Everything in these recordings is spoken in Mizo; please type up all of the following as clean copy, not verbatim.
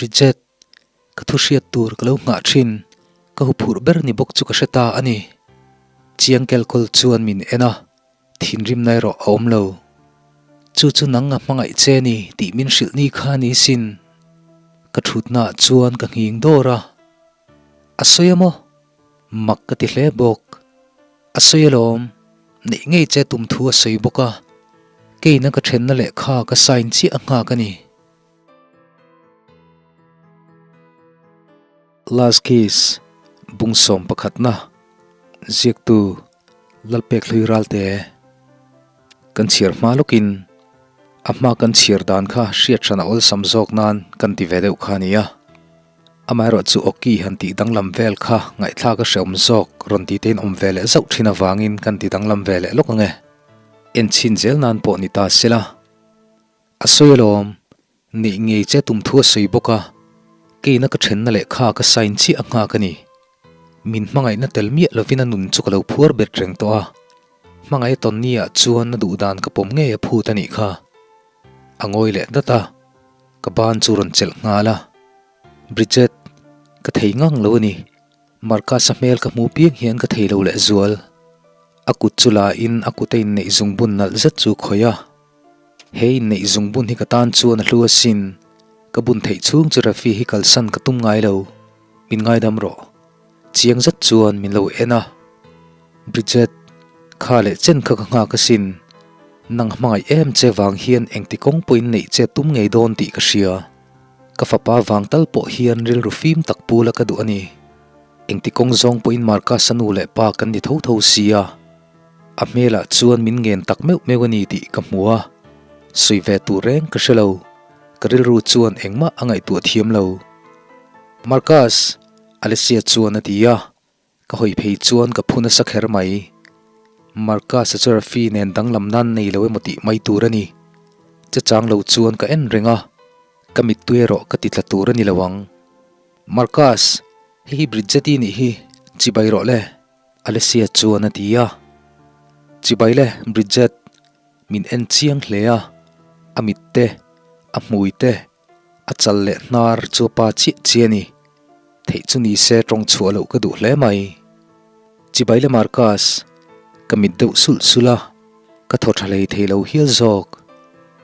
Bridget, ka thu hriat tur ka lo nghah thin, ka huphurh ber ni bawk chu ka hre ta a ni. Chiang kelkawl chuan min en a, thinrimna erawh a awm lo. Chu chu nang a hmangaih che ni tih min hrilh ni kha ni sin. Ka thutnaah chuan ka nghing dawr a, a sawi a maw? Mak ka ti hle bawk. A sawi alawm, neih ngei che tum thu a sawi bawk a, keina ka thenna lehkha ka sign chiah a nghak a ni. Last Kiss, Bungsawm pakhatna, Ziaktu, Lalpek Hlui Ralte, Kan chhiar hma lawkin a hma kan chhiar dan kha hriat hran a awlsam zawk nan kan ti ve deuh kha a ni a. Amaherawhchu awki han tih danglam vel kha ngaihthlak a hreawm zawk rawn ti tein awm ve leh zauh thin avangin kan ti danglam ve leh lawk ang e. Enchhin zel nan pawh ni ta sela. A sawi alawm, neih ngei che tum thu a sawi bawk a, keina ka thenna lehkha ka sign chiah a nghak a ni. Min hmangaihna tel miah lovin a nun chu ka lo phuar bet reng tawh a, hmangaih a tawn ni ah chuan a duh dan ka pawm ngei a phut a nih kha. A ngawi leh dat a, ka ban chu rawn chelh nghal a. Bridget, ka thei ngang lo a ni. Marcus-a hmel ka hmu piang hian ka thei lo lehzual. A kut chu la in a kut a inneih zungbun nalh zet chu khawih a. He inneih zungbun hi ka tan chuan a hlu asin. Ka bun theih chhung chu Rafi hi kalsan ka tum ngai lo. Min ngaidam rawh. Chiang zet chuan min lo en a. Bridget, kha leh chen kha ka nghak asin. Nang hmangaih em che vang hian engti kawng pawhin neih che tum ngei dawn tih ka hria. Ka fapa vang tal pawh hian rilru fim tak pula ka duh a ni. Engti kawng zawng pawhin Marcus-a nu leh pa kan ni tho tho sia. A hmelah chuan min ngen tak meuh meuh a ni tih ka hmu a, sawi ve tur reng ka hre lo. Ka rilru chuan engmah a ngaihtuah thiam lo. Marcus! Alessia chuan a ti a, ka hawi phei chuan ka phu nasa kher mai. Marcus-a chu Rafi nen danglam nan nei lo emaw tih mai tur a ni. Che chang lo chuan ka en reng a, ka mittui erawh ka ti tla tur a ni lo ang. Marcus! Hei hi Bridget-i nih hi, chibai rawh le. Alessia chuan a ti a. Chibai le, Bridget, min en chiang hle a, a mit te, a hmui te, a chal leh hnar chu a pa chiah chiah a ni. Theih chu ni se tawng chhuah loh ka duh hle mai. Chibai le Marcus, ka mit deuh sulh sulh a, ka thaw tha hlei thei lo hial zawk.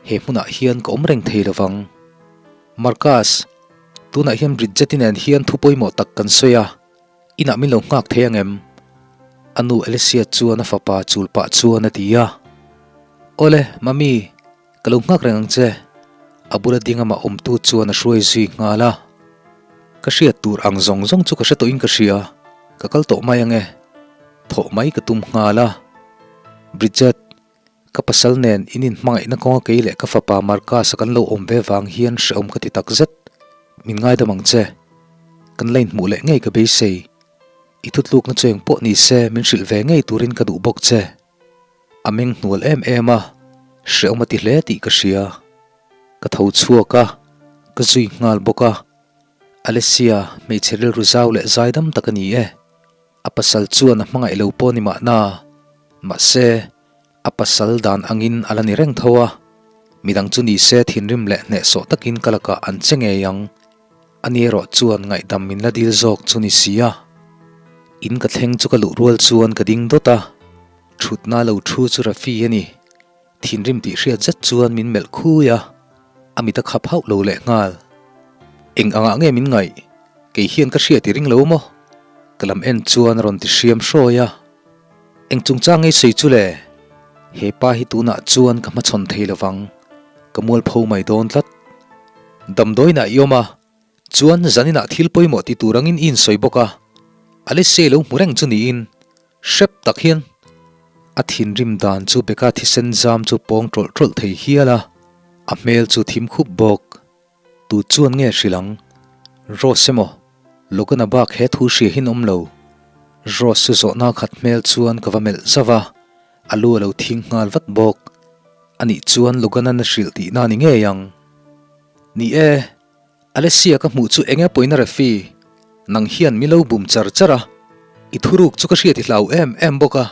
He hmunah hian ka awm reng thei lovang. Marcus, tunah hian Bridget-i nen hian thu pawimawh tak kan sawi a. Inah min lo nghak thei ang em? A nu Alessia chuan a fapa chul pah chuan a ti a. Awle, Mummy, ka lo nghak reng ang che. A bula ding amah awmtu chuan a hruai zui nghal a. Ka hriat tur ang zawng zawng chu ka hre tawhin ka hria, ka kal tawh mai ang e. Thawh mai ka tum nghal a. Bridget, ka pasal nen in inhmangaihna kawnga kei leh ka fapa Marcus-a kan lo awm ve vang hian hrehawm ka ti takzet. Min ngaidam ang che. Kan la inhmuh leh ngei ka beisei. I thutlukna chu eng pawh ni se min hrilh ve ngei turin ka duh bawk che. A meng hnual em em a, hrehawm a ti hle tih ka hria. Ka tho chhuak a, ka zui nghal bawk a. Alessia, hmeichhe rilru zau leh zaidam tak a ni e. A pasal chuan a hmangaih lo pawh ni mahna. Mahse. A pasal dan angin a la ni reng tho a, midang chu ni se thinrim leh hnehsawh takin ka lakah an che ngei ang. Ani erawh chuan ngaihdam min la dil zawk chu ni si a. In ka thleng chu ka luh rual chuan ka ding dawt a, thutna lo thu chu Rafi a ni. Thinrim tih hriat zet chuan min melh khui a, a mit a khap hauh lo leh nghal. Eng angah nge min ngaih? Kei hian ka hriat i ring lo maw? Ka lam en chuan a rawn ti hriam hrawi a. Eng chungchang ngei sawi chu le? He pa hi tunah chuan ka hmachhawn thei lovang, ka mualpho mai dawn tlat. Damdawiinah i awm a, chuan zaninah thil pawimawh ti tur angin i insawi bawk a, Alessia i lo hmu reng chu niin hrep tak hian a thinrim dan chu Becca thisen zam chu pawng tawlh tawlh thei hial a, a hmel chu thim khup bawk. Tu chuan nge hrilh ang? Rose emaw? Logan-a bak he thu hria hin awm lo. Rose chu zawhna khat hmel chuan ka va melh zauh a, a lu a lo thing nghal vat bawk. Anih chuan Logan-a'n a hrilh tihna a ni ngei ang. Ni e, Alessia ka hmuh chu eng e pawhin a refi. Nang hian mi lo bum char char a, i thuruk chu ka hriat i hlau em em bawk a.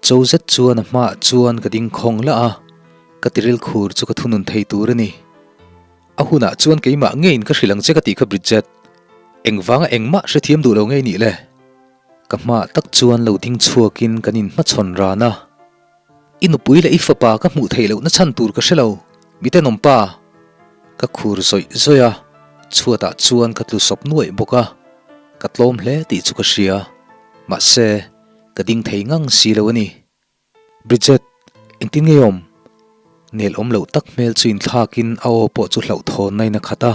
Cho zet chuan a hmaah chuan ka ding khawng lah a, ka tiril khur chu ka thunun thei tur a ni. A hunah chuan keimah ngeiin ka hrilh ang che ka tih kha Bridget. Engvanga engmah hrethiam duh lo ngei nih le? Ka hmaah tak chuan lo ding chhuakin kan inhmachhawn ran a. I nupui leh i fapa ka hmuh theih lohna chhan tur ka hre lo, mi tenawm pa! Ka khur zawih zawih a, chhuatah chuan ka tlu sawp nuaih bawk a, ka tlawm hle tih chu ka hria, mahse, ka ding thei ngang si lo a ni. Bridget, engtin nge awm? Nel awm loh tak hmel chu inthlakin a aw pawh chu hlauhthawnna in a khat a.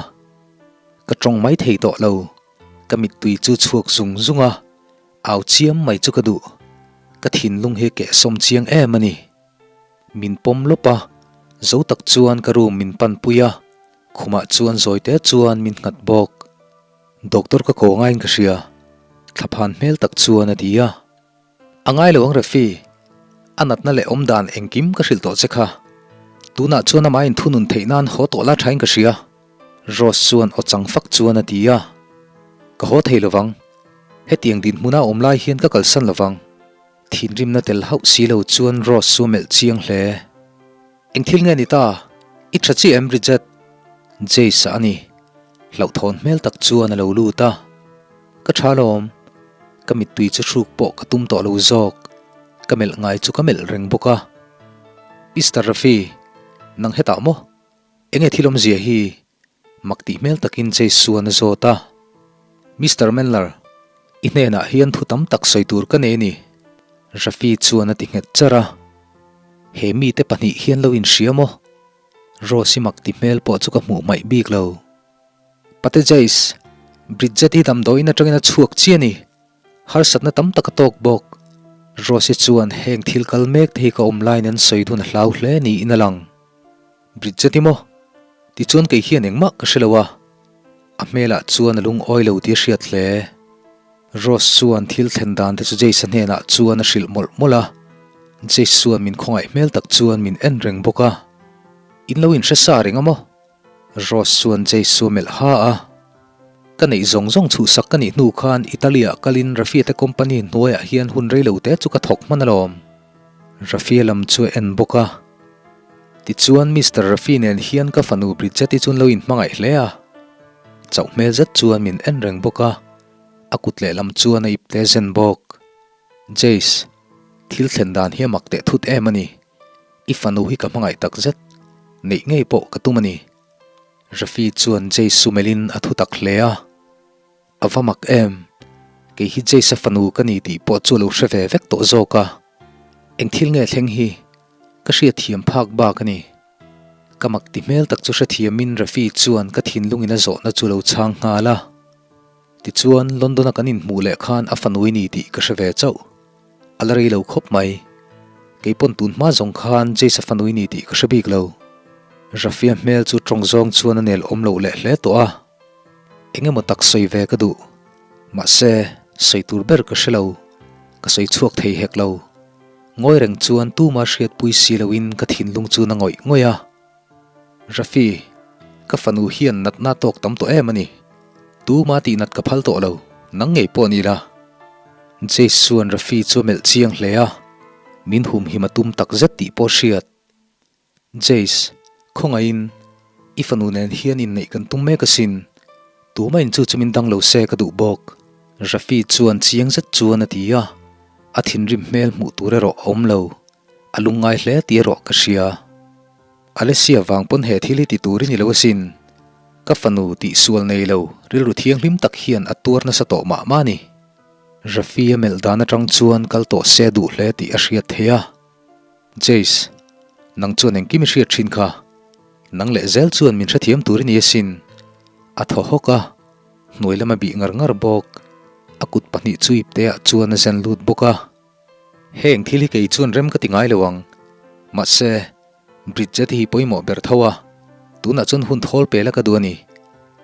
Ka tawng mai thei tawh lo, ka mittui chu chhuak zung zung a, Au chiam mai chu ka duh. Ka thinlung hi keh sawm chiang em a ni. Min pawm lawp a, zo tak chuan ka room min pan pui a, khumah chuan zawite chuan min nghat bawk. Doctor ka ko ngaiin ka hria, thlaphan hmel tak chuan a ti a. A ngai lo ang Rafi, a natna leh awmdan engkim ka hrilh tawh che kha. Tunah chuan amah inthunun theih nan haw tawh la thain ka hria. Rose chuan aw chang fak chuan a ti a, Ka haw thei lovang. Hetiang dinhmuna awm lai hian ka kalsan lovang. Thinrimna tel hauh si lo chuan Rose chu a melh chiang hle. Eng thil nge ni ta? I tha chiah em Bridget? Jace-a a ni. Hlauhthawn hmel tak chuan a lo lut a. Ka tha alawm. Ka mittui chu hruk pawh ka tum tawh lo zawk. Ka melh ngai chu ka melh reng bawk a. Mister Rafi, nang hetah maw? Enge thil awmzia hi? Mak tih hmel takin Chase chuan a zawt a. Mister Menler, i hnenah hian thu tam tak sawi tur ka nei a ni, Rafi chuan a ti nghet charh a. He mite pahnih hian lo inhria maw? Rose-i mak ti hmel pawh chu ka hmuh hmaih bik lo. Pate Chase, Bridget hi damdawiin atangin a chhuak chiah a ni. Harsatna tam tak a tawk bawk. Rose-i chuan heng thil kal mek te hi ka awm laiin an sawi dun a hlau hle niin a lang. Bridget-i maw? Tichuan kei hian engmah ka hre lo a, a hmelah chuan a lungawi lo tih a hriat hle. Rose chuan thil thlen dan te chu Jace-a hnenah chuan a hrilh mawlh mawlh a, Jace chuan min khawngaih hmel tak chuan min en reng bawk a. In lo inhre sa reng a maw? Rose chuan Jace chu a melh ha a. Ka neih zawng zawng chhuhsak ka nih hnu khan Italy-ah kalin Rafia te company hnuaiah hian hun rei lo te chu ka thawk hman alawm. Rafia lam chu a en bawk a. Tichuan Mister Rafi nen hian ka fanu Bridget-i chu an lo inhmangaih hle a, chauh hmel zet chuan min en reng bawk a, a kut lehlam chuan a ipte zen bawk. Jace, thil thlen dan hi a mak teh thut em a ni. I fanu hi ka hmangaih tak zet, neih ngei pawh ka tum a ni. Rafi chuan Jace chu melhin a thu tak hle a. A va mak em? Kei hi Jace-a fanu ka ni tih pawh chu a lo hre ve vek tawh zawk a. Eng thil nge thleng hi? Ka hriatthiam phak bak a ni. Ka mak ti hmel tak chu hrethiamin Rafi chuan ka thinlungin a zawhna chu lo chhang nghal a. Tichuan, London-a kan inhmuh leh khan a fanu i ni tih ka hre ve chauh. A la rei lo khawp mai. Kei pawn tun hma zawng khan Jace-a fanu i ni tih ka hre bik lo. Rafi-a hmel chu tawng zawng chuan a nel awm loh leh hle tawh a. Eng emaw tak sawi ve ka duh. Mahse, sawi tur ber ka hre lo. Ka sawi chhuak thei hek lo. Ngawi reng chuan tuma hriatpui si loin ka thinlung chu na ngawih ngawih a. Rafi, ka fanu hian natna tawk tam tawh em a ni. Tuma tih nat ka phal tawh lo, nang ngei pawh ni la. Jace chuan Rafi chu a melh chiang hle a, min humhim a tum tak zet tih pawh hriat. Jace, khawngaihin, i fanu nen hian inneih kan tum mek asin. Tumahin chu chu min dang lo se ka duh bawk. Rafi chuan chiang zet chuan a ti a, a thinrim hmel hmuh tur erawh a awm lo. A lungngai hle tih erawh ka hria. Alessia vang pawn he thil hi ti tur i ni lo asin. Ka fanu tihsual nei lo, rilru thianghlim tak hian a tuar nasa tawh mah mah a ni. Rafi a melh dan atang chuan kal tawh se duh hle tih a hriat theih a. Jace, nang chuan engkim i hriat thin kha. Nang leh zel chuan min hrethiam tur i ni asin. A thaw hawk a, hnuai lam a bih ngar ngar bawk. A kut pahnih chu ipteah chuan a zen lut bawk a. Heng thil hi kei chuan rem ka ti ngai lo ang. Mahse, Bridget hi pawimawh ber tho a, tunah chuan hun thawl pe la ka duh a ni.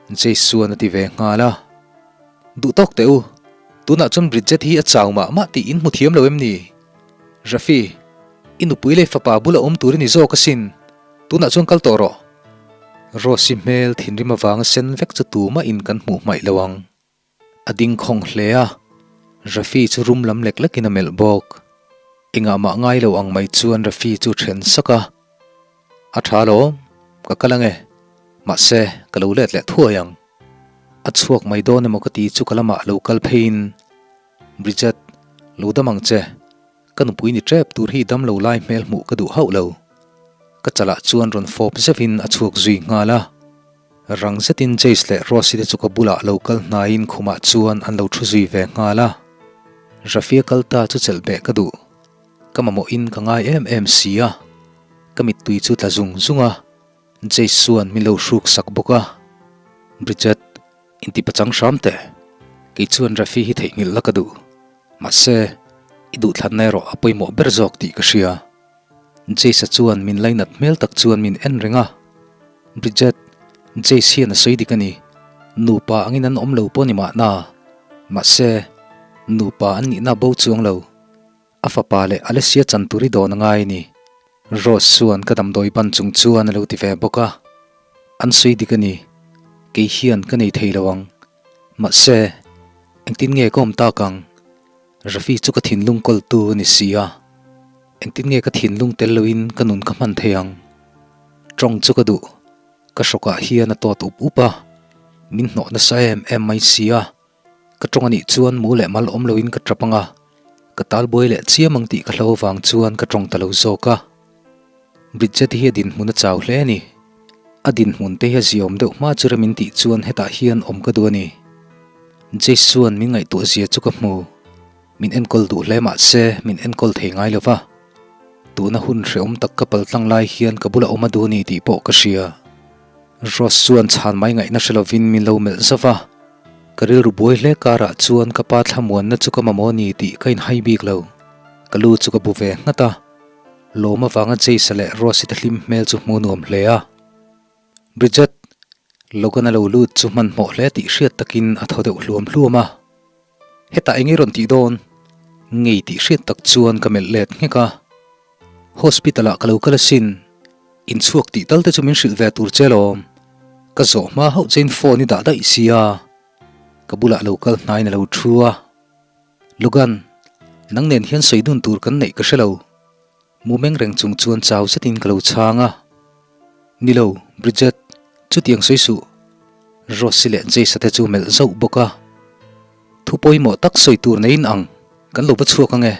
Jace chuan a ti ve nghal a. Duh tawk teh u, tunah chuan Bridget hi a chau mah mah tih in hmu thiam lo em ni? Rafi, i nupui leh fapa bula awm tur i ni zawk asin, tunah chuan kal tawh rawh. Rose-i hmel thinrim avanga sen vek chu tumah in kan hmuh hmaih lo ang. A ding khawng hle a, Rafi chu rum lam lek lekin a melh bawk. Engah mah ngai lo ang mai chuan Rafi chu then sak a, A tha alawm, ka kal ange. Mahse, ka lo let leh thuai ang. A chhuak mai dawn emaw ka ti chu ka lamah lo kal pheiin, Bridget, lo dam ang che. Ka nupui ni tep tur hi dam lo lai hmel hmuh ka duh hauh lo. Ka chalah chuan rawn fawp zeuhin a chhuak zui nghal a. Rang zetin Jace leh Rose-i te chu ka bulah lo kal hnaiin khumah chuan an lo thu zui ve nghal a. Rafia kal ta chu chelh beh ka duh. Ka mamawhin ka ngai em em si a. Ka mittui chu tla zung zung a. Jace chuan min lo hruk sak bawk a. Bridget, inti pachang hram teh. Kei chuan Rafi hi theihnghilh la ka duh. Mahse, i duhthlanna erawh a pawimawh ber zawk tih ka hria. Jace-a chuan min lainat hmel tak chuan min en reng a. Bridget, Jace hian a sawi dik a ni. Nupa angin an awm lo pawh ni mahna. Mahse, nupa an nihna bo chuang lo. A fapa leh Alessia chan tur i dawn a ngai a ni. Rose chuan ka damdawi ban chung chuan a lo ti ve bawk a. An sawi dik a ni. Kei hian ka nei thei lo ang. Mahse, engtin nge ka awm tak ang? Rafi chu ka thinlung kawltu a ni si a. Engtin nge ka thinlung tel loin ka nun ka hman thei ang? Tawng chu ka duh. Ka hrawkah hian a tawt up up a. Min hnawh nasa em em mai si a. Ka tawng a nih chuan mu leh mal awm loin ka tap ang a, ka tal buai leh chiam ang tih ka hlo avang chuan ka tawng ta lo zawk a. Bridget hi a dinhmun a chau hle a ni. A dinhmun te hi a ziaawm deuh hma chu rem in tih chuan hetah hian awm ka duh a ni. Jace chuan min ngaihtuah zia chu ka hmu. Min enkawl duh hle mah se min enkawl thei ngai lo va. Tuna hun hrehawm tak ka paltlang lai hian ka bula awm a duh a ni tih pawh ka hria. Rose chuan chhan mai ngaihna hre lovin min lo melh zauh a. Ka rilru buai hle karah chuan ka pa thlamuanna chu ka mamawh a ni tih ka inhai bik lo. Ka lu chu ka bu ve nghat a. Lawm avanga Jace-a leh Rose-i te hlim hmel chu hmu nuam hle a. Bridget, Logan a lo lut chu hmanhmawh hle tih hriat takin a thaw deuh hluam hluam a. Hetah eng i rawn tih dawn? Ngei tih hriat tak chuan ka melh let nghek a. Hospital ah ka lo kal asin, inchhuak tih tal te chu min hrilh ve tur che lawm. Ka zawh hma hauh chein phone i dah daih sia. Ka bulah lo kal hnaiin a lo thu a. Logan, nang nen hian sawi dun tur kan neih ka hre lo. Mu meng reng chung chuan chau zetin ka lo chhang a. Ni lo, Bridget, chutiang sawi suh. Rosy leh Jace-a te chu melh zauh bawk a. Thu pawimawh tak sawi tur neiin ang, kan lo va chhuak ang e.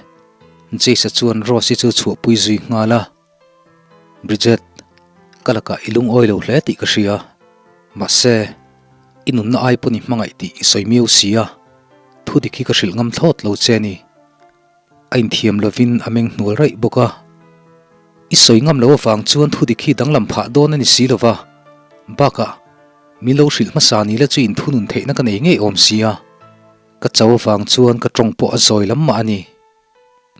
Jace-a chuan Rosy chu chhuahpui zui nghal a. Bridget, ka lakah i lungawi lo hle tih ka hria. Mahse, i nunna ai pawn i hmangaih tih i sawi miau si a. Thu dik hi ka hrilh ngam thlawt lo che ni. A inthiam lovin a meng hnual raih bawk a. I sawi ngam lo avang chuan thu dik hi danglam phah dawn a ni si lova. Bakah, min lo hrilh hmasa ni la chu inthunun theihna ka nei ngei awm si a. Ka cho avang chuan ka tawng pawh a zawi lam mah a ni.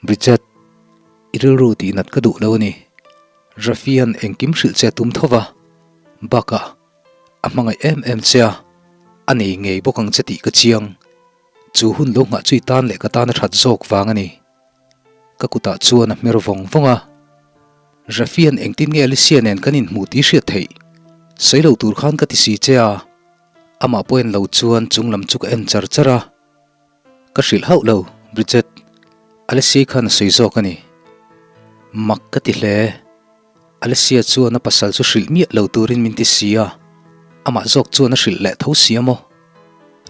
Bridget, i rilru tih nat ka duh lo a ni. Rafia'n engkim hrilh che a tum tho va. Bakah, a hmangaih em em che a, a nei ngei bawk ang che tih ka chiang. Chu hun lo nghah chu i tan leh ka tan a that zawk vang a ni. Ka kutah chuan a hmer vawng vawng a. Rafia'n engtin nge Alicia nen kan inhmuh tih hriat theih? Sawi lo tur khan ka ti si che a. Amah pawh en lo chuan chung lam chu ka en char char a. Ka hrilh hauh lo, Bridget. Alicia khan a sawi zawk a ni. Mak ka ti hle. Alicia chuan a pasal chu hrilh miah lo turin min ti si a, amah zawk chuan a hrilh leh tho si a maw?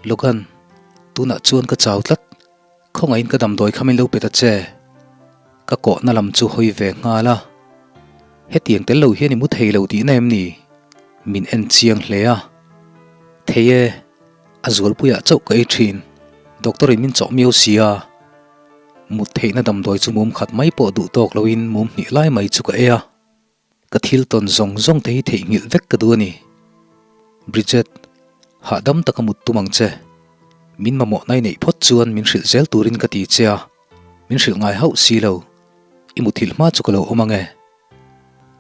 Logan, tunah chuan ka chau tlat, khawngaihin ka damdawi kha min lo pe ta che. Ka kawhna lam chu hawi ve nghal a, hetiang tel lo hian i mu thei lo tihna em ni? Min en chiang hle a, Thei e, a zualpuiah chauh ka ei thin, doctor in min chawh miau si a. Mut theihna damdawi chu mum khat mai pawh duh tawk loin mum hnih lai mai chu ka ei a. Ka thil tawn zawng zawng te hi theihnghilh vek ka duh a ni. Bridget, hahdam taka mut tum ang che. Min mamawh nai neih phawt chuan min hrilh zel turin ka ti che a, min hrilh ngai hauh si lo. I muthilh hma chu ka lo awm ang e.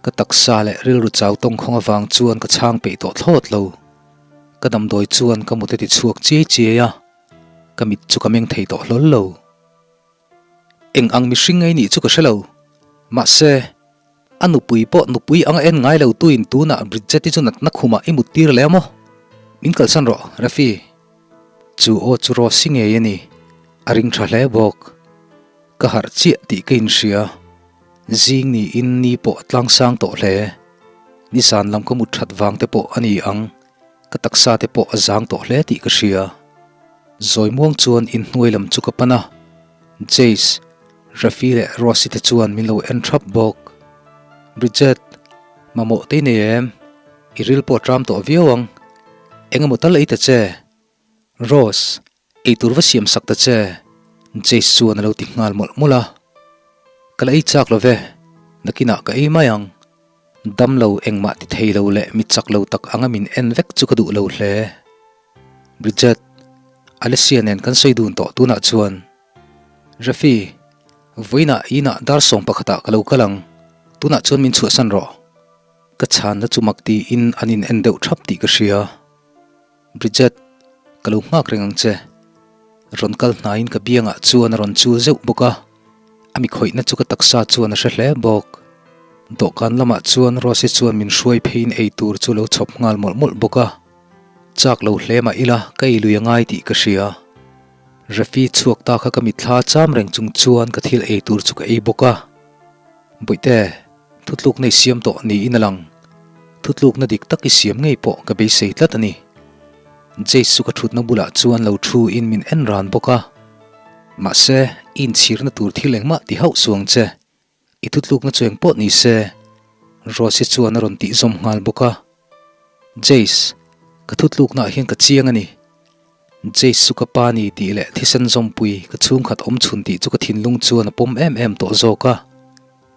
Ka taksa leh rilru chau tawngkhawng avang chuan ka chhang peih tawh thlawt lo. Ka damdawi chuan ka mut a ti chhuak chiai chiai a. Ka mit chu ka meng thei tawh hlawl lo. Eng ang mihring ngei nih chu ka hre lo. Mahse, a nupui pawh nupui anga en ngai lo tuin tunah Bridget-i chu natna khumah i mut tir leh a maw? Min kalsan rawh, Rafi. Chu aw chu Rosy ngei a ni. A ring tha hle bawk. Ka harh chiah tih ka inhria. Zing niin ni pawh a tlangsang tawh hle. Nizan lam ka mut that vang te pawh a ni ang, ka taksa te pawh a zang tawh hle tih ka hria. Zawi muang chuan inhnuai lam chu ka pan a, Jace, Rafi leh Rosy te chuan min lo en thap bawk. Bridget, mamawh te i nei em? I ril pawh a tram tawh viau ang. Eng emaw tal ei ta che? Rose, eitur va siam sak ta che, Jace chuan a lo ti nghal mawlh mawlh a. Ka la ei chak lo ve, nakinah ka ei mai ang. Dam lo engmah ti thei lo leh mi chak lo tak anga min en vek chu ka duh lo hle. Bridget, Alessia nen kan sawi dun tawh tunah chuan. Rafi, vawiinah inah dar sawm pakhatah ka lo kal ang, tunah chuan min chhuahsan rawh. Ka chhanna chu mak tiin an in en deuh thap tih ka hria. Bridget, ka lo nghak reng ang che. Rawn kal hnaiin ka biangah chuan a rawn chul zeuh bawk a, a mi khawihna chu ka taksa chuan a hre hle bawk. Dawhkan lamah chuan Rose chuan min hruai pheiin ei tur chu lo chhawp nghal mawlh mawlh bawk a, chak lo hle mah ila ka ei lui a ngai tih ka hria. Rafi chhuak ta kha ka mitthla cham reng chung chuan ka thil ei tur chu ka ei bawk a. Bawihte. Thutlukna i siam tawh niin a lang. Thutlukna dik tak i siam ngei pawh ka beisei tlat a ni. Jace chu ka thutna bulah chuan lo thu in min en ran bawk a. Mahse, i inchhirna tur thil engmah ti hauh suang che. I thutlukna chu engpawh ni se. Rose-i chuan a rawn tih zawm nghal bawk a. Jace, ka thutluknaah hian ka chiang a ni. Jace chu ka pa ni tih leh thisen zawmpui ka chhungkhat awm chhun tih chu ka thinlung chuan a pawm em em tawh zawk a.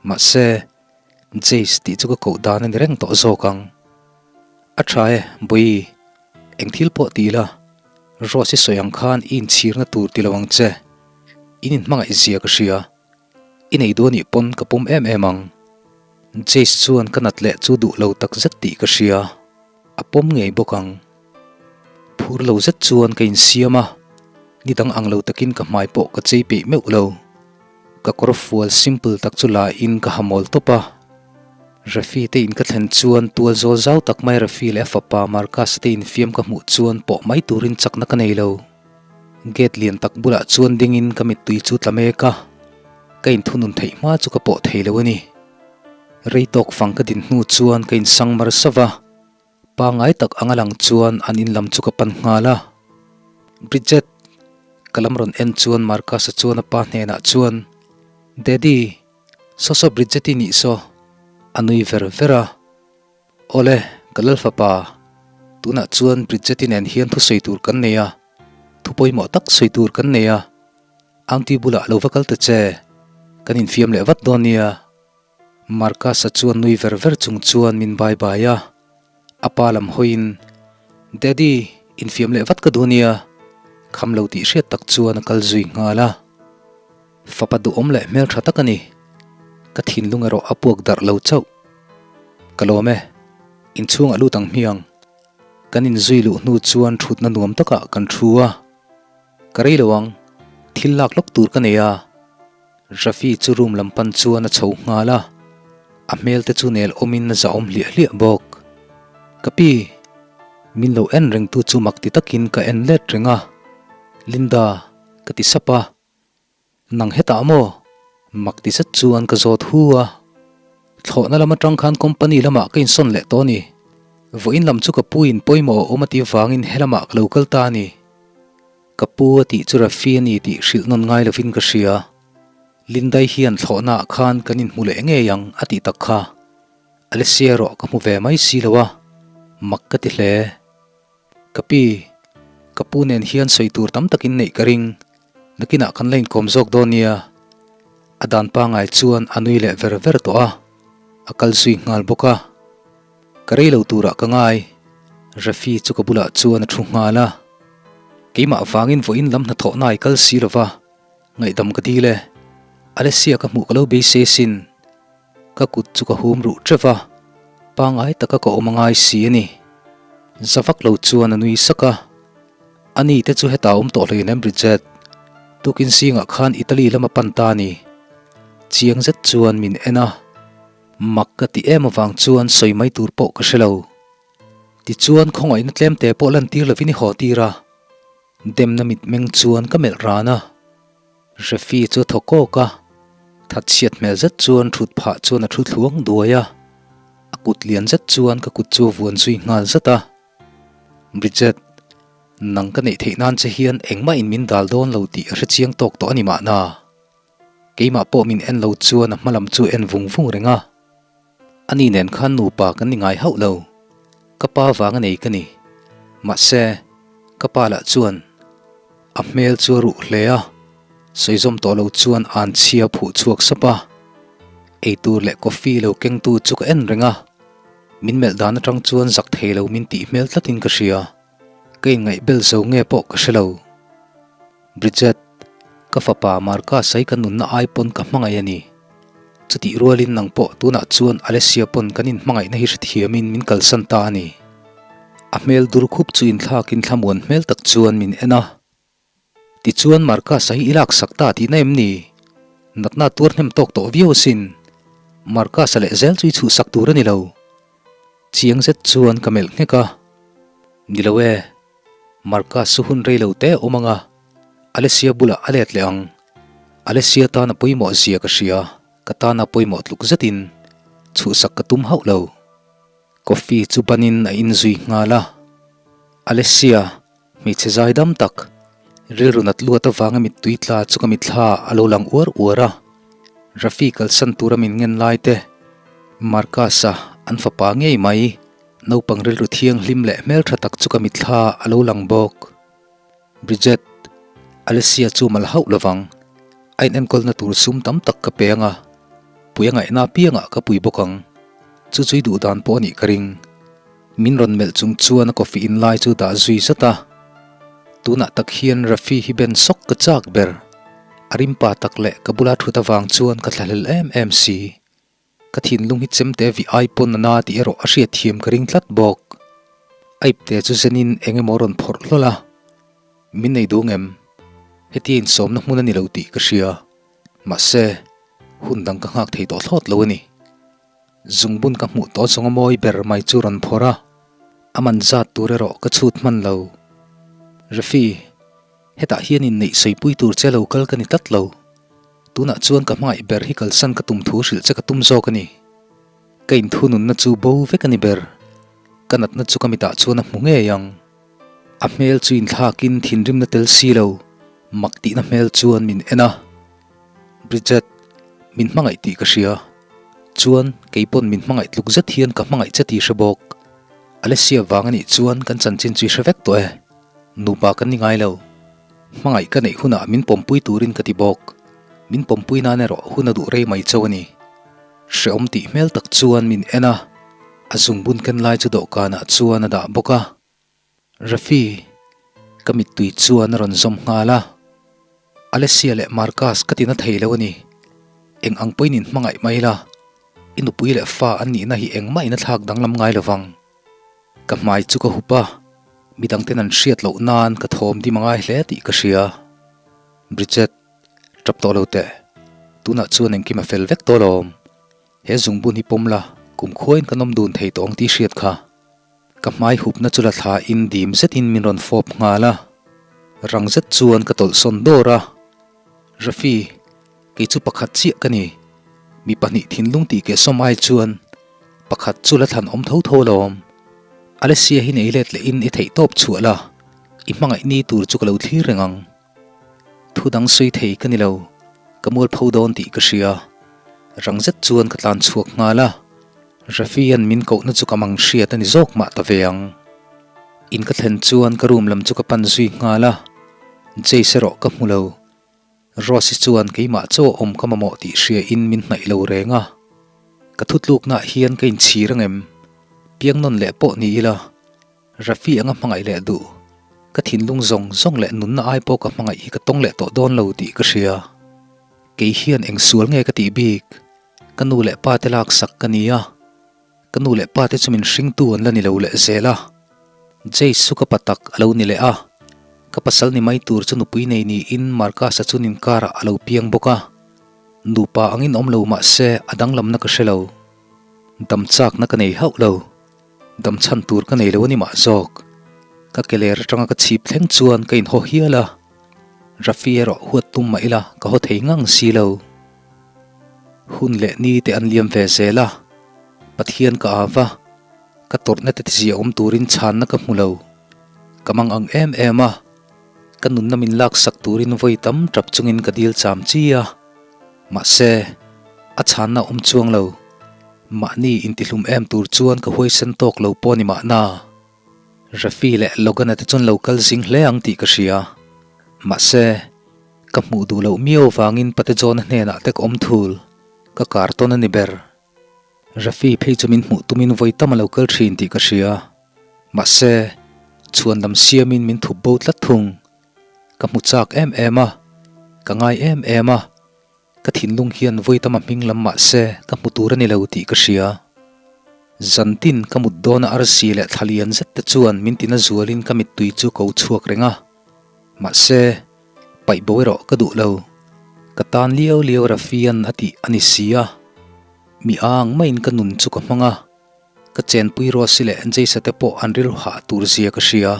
Mahse, Jace tih chu ka koh dan a ni reng tawh zawk ang. A tha e, Bawihi, eng thil pawh ti ila, Rose i sawi ang khan i inchhirna tur ti lo ang che. In inhmangaih zia ka hria. I nei duh anih pawn ka pawm em em ang. Jace chuan ka nat leh chu duh lo tak zet tih ka hria. A pawm ngei bawk ang. Phur lo zet chuan ka insiam a, ni dang ang lo takin ka hmai pawh ka chei peih meuh lo. Ka kawr fual simple tak chu la in ka ha mawl tawp a. Rafi te in ka thlen chuan tual zawl zau tak mai Rafi leh a fapa Marcus te infiam ka hmuh chuan pawh mai turin chakna ka nei lo. Gate lian tak bulah chuan dingin ka mittui chu tla mek a, ka inthunun theih hma chu ka pawh thei lo a ni. Rei tawk fang ka din hnu chuan ka insang mar sauh a, pangai tak anga lang chuan an in lam chu ka pan nghal a. Bridget! Ka lam rawn en chuan Marcus-a chuan a pa hnenah chuan, Daddy, saw saw Bridget-i nih saw? A nui ver ver a. Awle, ka lal fapa, tunah chuan Bridget-i nen hian thu sawi tur kan nei a, thu pawimawh tak sawi tur kan nei a, Aunty bulah lo va kal ta che, kan infiam leh vat dawn nia. Marcus-a chuan nui ver ver chung chuan min bai bai a, a pa lam hawiin, Daddy, infiam leh vat ka duh nia, kham lo tih hriat tak chuan a kal zui nghal a. Fapa duhawm leh hmel tha tak a ni. Ka thinlung erawh a puak darh lo chauh. Ka lawm e. Inchhungah lut ang hmiang. Kan inzui luh hnu chuan thutna nuam takah kan thu a. Ka rei lo ang. Thil lak lawk tur ka nei a. Rafi chu room lam pan chuan a chho nghal a. A hmel te chu nel awmin a zahawm hliah hliah bawk. Ka pi, min lo en rengtu chu mak ti takin ka en let reng a. Linda, ka ti sap a. Nang hetah maw? Mak ti zet chuan ka zawt hu a. Thlawhna lam atang khan company lamah ka insawn leh tawh a ni. Vawiin lam chu ka pu in pawimawh a awm a tih vangin he lamah ka lo kal ta a ni. Ka pu a tih chu Rafi a ni tih hrilh nawn ngai lovin ka hria. Lindai hian thlawhnaah khan kan inhmu leh ngei ang a tih tak kha. Alessia erawh ka hmu ve mai si lo a, mak ka ti hle. Ka pi, ka pu nen hian sawi tur tam takin neih ka ring, nakinah kan la inkawm zawk dawn nia. A dan pangai chuan a nui leh ver ver tawh a, a kal zui nghal bawk a. Ka rei lo turah ka ngai, Rafi chu ka bulah chuan a thu nghal a. Keimah vangin vawiin lam hnathawhna ai kal si lova, ngaihdam ka dil e. Alessia ka hmuh ka lo beisei sin. Ka kut chu ka hum ruh teuh va, pangai taka ka awm a ngai si a ni. Za vak lo chuan a nui sak a, Ani te chu hetah awm tawh hleinem Bridget, tukin zingah khan Italy lama pan ta a ni. Chiang zet chuan min en a, mak ka ti em avang chuan sawi mai tur pawh ka hre lo. Tichuan khawngaihna tlemte pawh lantir lovin i haw tir a, demna mitmeng chuan ka melh ran a. Rafi chu a thaw kawk a, thatchhiat hmel zet chuan thut phah chuan a thu thluang duai a. kut lian zet chuan ka kut chu a vuan zui nghal zat a. Bridget, nang ka neih theih nan che hian engmah in min dal dawn lo tih a hre chiang tawk tawh a ni mahna. Keimah pawh min en lo chuan a hma lam chu en vung vung reng a. Ani nen khan nupa kan ni ngai hauh lo. Ka pa vang a nei ka ni. Mahse, ka pa lah chuan a hmel chu a ruh hle a, sawizawm tawh lo chuan an chhia phuh chhuak sap a. Eitur leh coffee lo kengtu chu ka en reng a. Min melh dan atang chuan zak thei lo min tih hmel tlatin ka hria. Ka inngaih bel zo nge pawh ka hre lo. Bridget, ka fapa Marcus-a hi ka nunna ai pawn ka hmangaih a ni. Chutih rualin nang pawh tunah chuan Alessia pawn kan inhmangaihna hi hrethiamin min kalsan ta a ni. A hmel dur khup chu inthlakin thlamuan hmel tak chuan min en a. Tichuan Marcus-a hi i laksak ta tihna em ni? Natna tuar hnem tawk tawh viau asin. Marcus-a leh zel chu i chhuhsak tur a ni lo. Chiang zet chuan ka melh nghek a. Ni lo e. Marcus chu hun rei lo te a awm ang a, Alessia bulah a let leh ang. Alessia tan a pawimawh zia ka hria, ka tana pawimawh tluk zetin chhuhsak ka tum hauh lo. Coffee chu banin a inzui nghal a. Alessia, hmeichhe zaidam tak, rilru nat luat avanga mittui tla chu ka mitthla a lo lang uar uar a. Rafi kalsan tura min ngen lai te, Marcus-a an fapa ngei mai. Naupang rilru thianghlim leh hmeltha tak chu ka mitthla a lo lang bawk. Bridget, Alessia chu mal hauh lovang. A inenkawlna tur sum tam tak ka pe ang a, pui a ngaihna apiangah ka pui bawk ang. Chu chu i duh dan pawh a nih ka ring. Min rawn melh chung chuan a coffee in lai chu dah zui zat a. Tunah tak hian Rafi hi ben sawk ka chak ber. A rimpa tak leh ka bula thut avang chuan ka thlahlel em em si. Ka thinlung hi chemte vi ai pawn a na tih erawh a hriat thiam ka ring tlat bawk. A ipte chu zenin eng emaw rawn phawrh hlawl a, min nei duh ngem? Hetia insawmna hmun a ni lo tih ka hria. Mahse, hun dang ka nghak thei tawh thlawt lo a ni. Zungbun ka hmuh tawh zawnga mawi ber mai chu rawn phawrh a, a man zat tur erawh ka chhut hman lo. Rafi, hetah hian inneih sawipui tur che lo kal ka ni tlat lo. Tunah chuan ka hmangaih ber hi kalsan ka tum thu hrilh che ka tum zawk a ni. Ka inthununna chu bo vek a ni ber. Ka natna chu ka mitah chuan a hmu ngei ang. A hmel chu inthlakin thinrimna tel si lo, mak tihna hmel chuan min en a. Bridget, min hmangaih tih ka hria. Chuan, kei pawn min hmangaih tluk zet hian ka hmangaih che tih hre bawk. Alessia vang a nih chuan kan chanchin chu i hre vek tawh e. Nupa kan ni ngai lo. Hmangaih ka neih hunah min pawmpui turin ka ti bawk. Min pawmpui nan erawh hun a duh rei mai chauh a ni. Hrehawm tih hmel tak chuan min en a, a zungbun ken lai chu dawhkanah chuan a dah bawk a. Rafi, ka mittui chuan a rawn zawm nghal a. Alessia leh Marcus ka tina thei lo a ni. Eng ang pawhin in hmangaih mai la, i nupui leh fa an nihna hi engmah in a thlak danglam ngai lovang. Ka hmai chu ka hup a, midangten an hriat loh nan ka thawm dim a ngai hle tih ka hria. Bridget, tap tawh lo teh. Tunah chuan engkim a fel vek tawh lawm. He zungbun hi pawm la, kum khuain kan awm dun thei tawh ang tih hriat kha. Ka hmai hupna chu la thlain dim zetin min rawn fawp nghal a. Rang zet chuan ka tawlhsawn dawr a. Rafi, Kei chu pakhat chiah ka ni. Mi pahnih thinlung tih keh sawm ai chuan pakhat chu la thlan awm tho tho alawm. Alessia hi nei let leh in i theih tawp chhuah la, i hmangaih ni tur chu ka lo thlir reng ang. Thu dang sawi thei ka ni lo, ka mualpho dawn tih ka hria. Rang zet chuan ka tlan chhuak nghal a, Rafi-a'n min kohna chu ka mang hriat a ni zawk mah ta ve ang. In ka thlen chuan ka room lam chu ka pan zui nghal a, Jace erawh ka hmu lo. Rose-i chuan keimah chaw awm ka mamawh tih hria in min hnaih lo reng a. Ka thutluknaah hian ka inchhir angem? Piang nawn leh pawh ni ila, Rafi anga hmangaih leh duh, ka thinlung zawng zawng leh nunna ai pawh ka hmangaih hi ka tawng leh tawh dawn lo tih ka hria. Kei hian eng sual nge ka tih bik? Ka nu leh pa te laksak ka ni a. Ka nu leh pa te chu min hringtu an la ni lo leh zel a. Jace chu ka pa tak a lo ni leh a. Ka pasal ni mai tur chu nupui nei niin Marcus-a chun inkarah a lo piang bawk a. Nupa angin awm lo mah se a danglamna ka hre lo. Dam chakna ka nei hauh lo. Dam chhan tur ka nei lo a ni mah zawk. Ka ke ler atanga ka chhip thleng chuan ka inhaw hial a. Rafi erawh huat tum mah ila ka haw thei ngang si lo. Hun leh ni te an liam ve zel a. Pathian ka au va, ka tawrhna te tizia awm turin chhanna ka hmu lo. Ka mang ang em em a, ka nunna min laksak turin vawi tam tap chungin ka dil cham chi a. Mahse, a chhanna awm chuang lo. Mahni intihlum em tur chuan ka huaisen tawk lo pawh ni mahna. Rafi leh Logan-a te chuan lo kal zing hle ang tih ka hria. Mahse, ka hmuh duh loh miau vangin Pate John-a hnenah te ka awm thul, ka kar tawn a ni ber. Rafi phei chu min hmuh tumin vawi tam a lo kal thin tih ka hria. Mahse, chhuan lam siamin min thup bo tlat thung. Ka hmu chak em em a, ka ngai em em a. Ka thinlung hian vawi tam a hming lam mah se ka hmu tur a ni lo tih ka hria. Zantin ka mut dawna arsi leh thla lian zet te chuan min tina zualin ka mittui chu ko chhuak reng a. Mahse, paih bo erawh ka duh lo. Ka tan liau liau Rafian a tih a ni si a. Mi ang maiin ka nun chu ka hmang a. Ka chenpui Rosy leh Jaisa te pawh an rilru hah tur zia ka hria.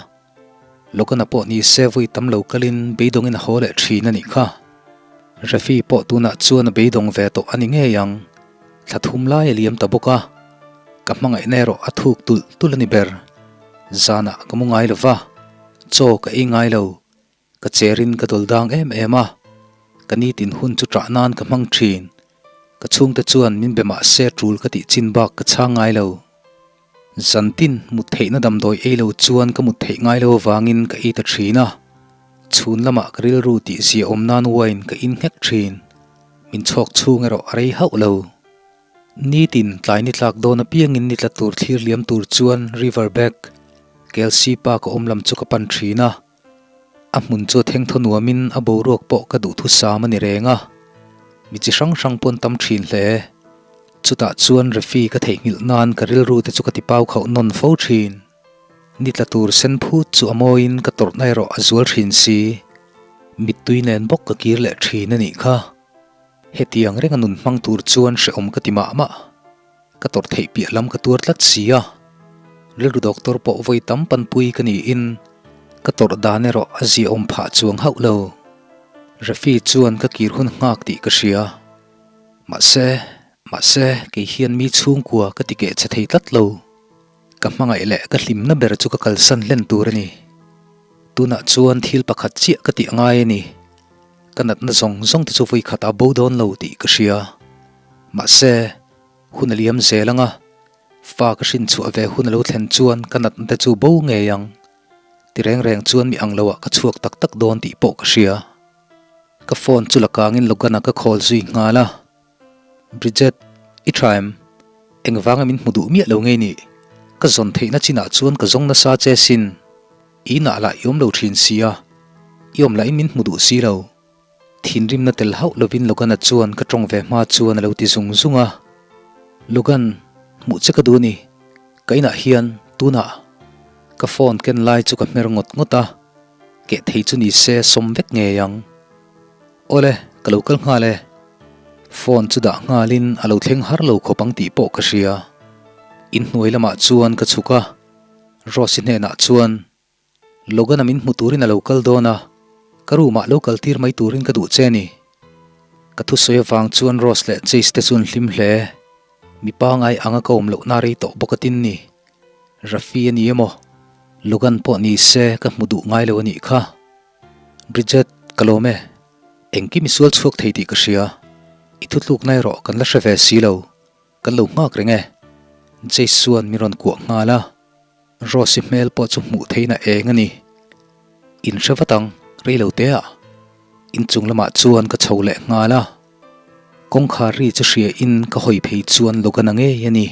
Logan-a pawh ni se vawi tam lo kalin beidawngin a haw leh thin a nih kha. Rafi pawh tunah chuan a beidawng ve tawh a ni ngei ang. Thla thum lai a liam ta bawk a. Ka hmangaihna erawh a thuk tulh tulh a ni ber. Zanah ka mu ngai lo va, chaw ka ei ngai lo. Ka cherin ka dawl dang em em a, ka nitin hun chu ṭah nan ka hmang ṭhin. Ka chhungte chuan min be mah se ṭul ka tih chin bak ka chhang ngai lo. Zantin mut theihna damdawi ei lo chuan ka mut theih ngai lo avangin ka ei ta ṭhin a, chhun lamah ka rilru tih zia awm nan wine ka in nghek ṭhin. Min chhawk chhung erawh a rei hauh lo. Nitin tlai ni tlak dawn apiangin ni tla tur thlir liam tur chuan River Back, Kelsey pa ka awm lam chu ka pan ṭhin a. A hmun chu a thengthaw nuamin a boruak pawh ka duhthusam a ni reng a, mi chi hrang hrang pawn tam thin hle. Chutah chuan Refi ka theihnghilh nan ka rilru te chu ka ti pau khauh nawn fo thin. Ni tla tur sen phut chu a mawiin ka tawrhna erawh a zual thin si. Mittui nen bawk ka kir leh thin a nih kha. Hetiang renga nun hmang tur chuan hrehawm ka ti mah mah. Ka tawrh theih piah lam ka tuar tlat si a, rilru doctor pawh vawi tam panpui ka niin ka tawrh dan erawh a ziaawm phah chuang hauh lo. Rafi chuan ka kir hun nghak tih ka hria. Mahse, mahse kei hian mi chhungkua ka ti keh che thei tlat lo. Ka hmangaih leh ka hlimna ber chu ka kalsan hlen tur a ni. Tunah chuan thil pakhat chiah ka tih angai a ni. Ka natna zawng zawng te chu vawi khat a bo dawn lo tih ka hria. Mahse, hun a liam zel ang a, fa ka hrin chhuah ve hun a lo thlen chuan ka natna te chu bo ngei ang. Ti reng reng chuan mi ang loah ka chhuak tak tak dawn tih pawh ka hria. Ka phone chu la kangin Logan-a ka call zui nghal a. Bridget, i tha em? Engvanga min hmu duh miah lo ngei nih? Ka zawn theihna chinah chuan ka zawng nasa che sin. I inah lah i awm lo thin si a, i awm lahin min hmu duh si lo. Thinrimna tel hauh lovin Logan-a chuan ka tawng ve hma chuan a lo ti zung zung a. Logan, hmuh che ka duh ni. Ka inah hian, tunah. Ka phone ken lai chu ka hmer ngawt ngawt a, keh thei chu ni se sawm vek ngei ang. Awle, ka lo kal nghal e. Phone chu dah nghalin a lo thleng har lo khawp ang tih pawh ka hria. Inhnuai lamah chuan ka chhuk a, Rose-i hnenah chuan, Logan-a min hmu turin a lo kal dawn a, ka room-ah lo kal tir mai turin ka duh che a ni. Ka thusawi avang chuan Rose leh Chase te chu an hlim hle. Mi pangai anga ka awm lohna rei tawh bawk atin ni. Rafi a ni emaw? Logan pawh ni se ka hmu duh ngai lo a nih kha. Bridget, ka lawm e. Engkim i sual chhuak thei tih ka hria. I thutlukna erawh kan la hre ve si lo. Kan lo nghak reng e. Jace chuan min rawn kuah nghal a. Rose-i hmel pawh chu hmuh theihna eng a ni. In hre vat ang, rei lo te ah. Inchung lamah chuan ka chho leh nghal a. Kawngkhar ri chu hria in ka hawi phei chuan Logan-a ngei a ni.